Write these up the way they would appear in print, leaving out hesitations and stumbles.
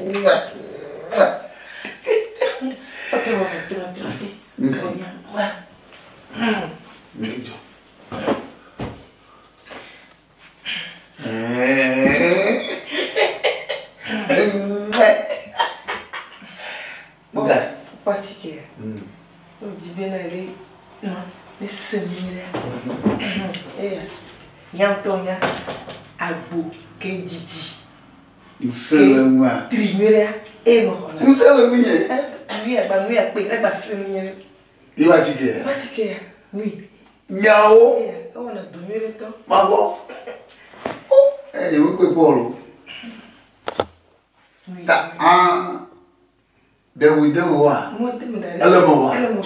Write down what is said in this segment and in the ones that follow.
Ok, bon, trɔ trɔ te. Onya. Wa. Ndzɔ. Nga. Patike. Odi be na le no ne se mi le. Eya. Nya ŋutɔ nya agbo ke didi. Ŋusẽ le ŋua. Tri nyuie ɖea eye mexɔna. Ŋusẽ le ŋunye. Nui agba nui akpe ɖe gba se nyuie ɖe. Ye ba tike ya. Patike ya nui. Nyawo. Eya ewɔna dɔ nyuie ɖe tɔ. Mabɔ. Eye wokpe kpɔ lo. Nui. Ta aa. Ɖe wui de me wa. Nua te me da ɖe. Ele me wa. Ele me wa.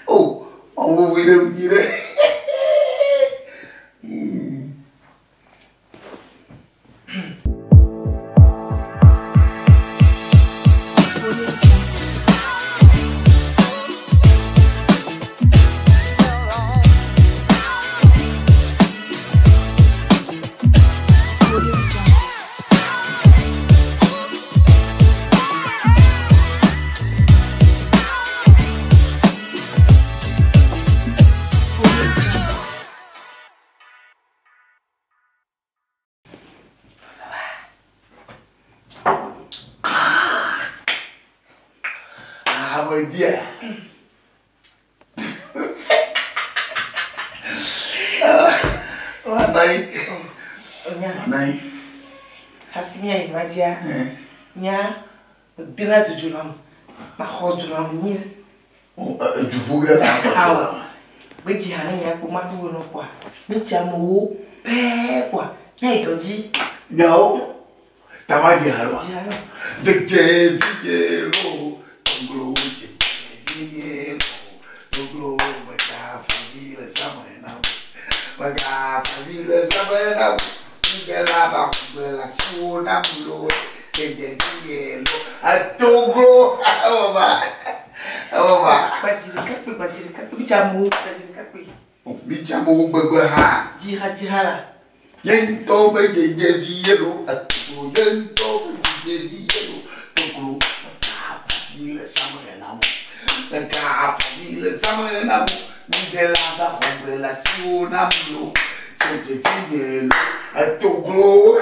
O, ɔwɔ wui ɖe wui ɖe. Ame dia. Anayi. Onya. Anayi. Hafi mía yi madzia. Nya dena dzudzo nam. Maxɔ du nam nyi. Dzuƒu ge la. Awɔ. Gbedzi ha ne nya kpo ma ɖo nɔ kpoa. Mi tsi amewo pɛɛ kpoa. Nya yi dɔ dzi. Nyawo. Tama di ha lo. Dzi ha nɔ. Dzedze vie lo. Toglo dzedze vie lo. Toglo megafa vi le zãme na wo. Megafa vi le zãme na wo. Ŋgbela ba ŋgbela siwo nam lo. Dzedze vie lo. Atoglo. Ewɔ ba. Ewɔ ba. Gbadzi ɖeka kpe gbadzi ɖeka kpe. Mi tsi amewo gbadzi ɖeka kpe. Mi tsi amewo gbegbe hã. Dzi ha dzi ha la. Nye ŋutɔ be dzedze vie lo. Atoglo nye ŋutɔ be dzedze vie lo. Toglo megafa vi le zãme na wo. Megafa vi le zãme na wo. Ŋgbela ba ŋgbela siwo nam lo. Dzedze vie lo. Atoglo.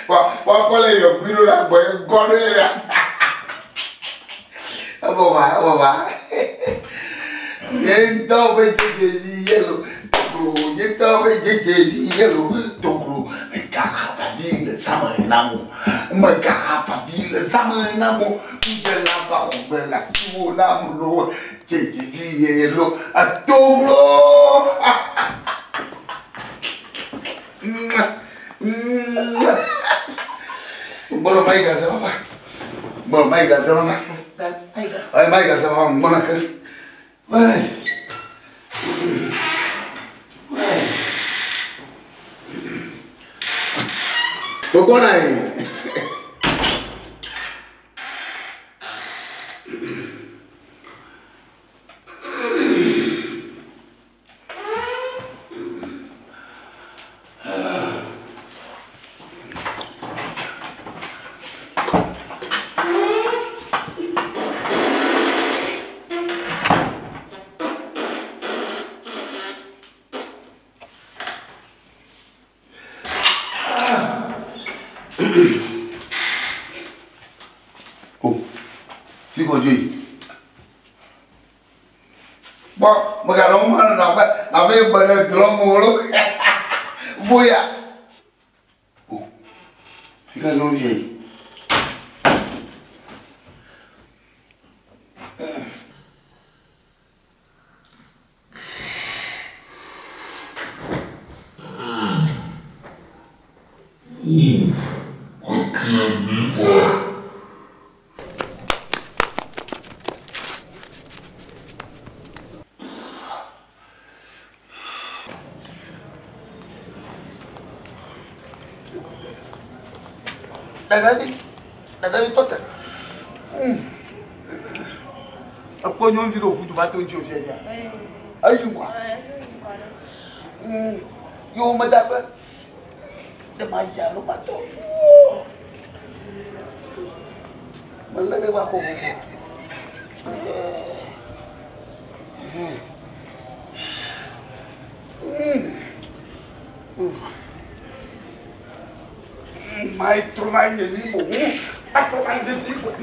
Kpɔ kpɔ le yɔgbi ɖo la gbɔ ye gɔ ɖe ya. Ewɔ va ewɔ va. Nye ŋutɔ be dzedze vie lo. Toglo nye ŋutɔ be dzedze vie lo. Toglo megafa vi le zãme na wo. Megafa vi le zãme na wo. Ŋgbela ba ŋgbela siwo nam lo. Dzedze vie lo. Atoglo. Ngbɔlɔ mayi gaze papa. Ngbɔlɔ mayi gaze papa. Ayi ga. Ayi mayi gaze papa ngbɔna ke. Wɛɛ. Wɛɛ. Gbɔgbɔna ye. O, fi kɔdzo yi. Kpɔ meganɔ ŋu ma nɔ abe abe gbe ɖe drɔm o lo. Voya. O, fi ka nyɔnu yi. Dada di, dada di tɔtɛ. Ekpɔ nyɔnuvi ɖe òƒu du va to ŋuti òfia dzia. Eyi ŋgɔa. Yewo meda kpe. Ɖe ma yi alo ma trɔ. Melé ge va kokoko. Matrɔ va nye mi boŋ. Atrɔ va nye mi boŋ.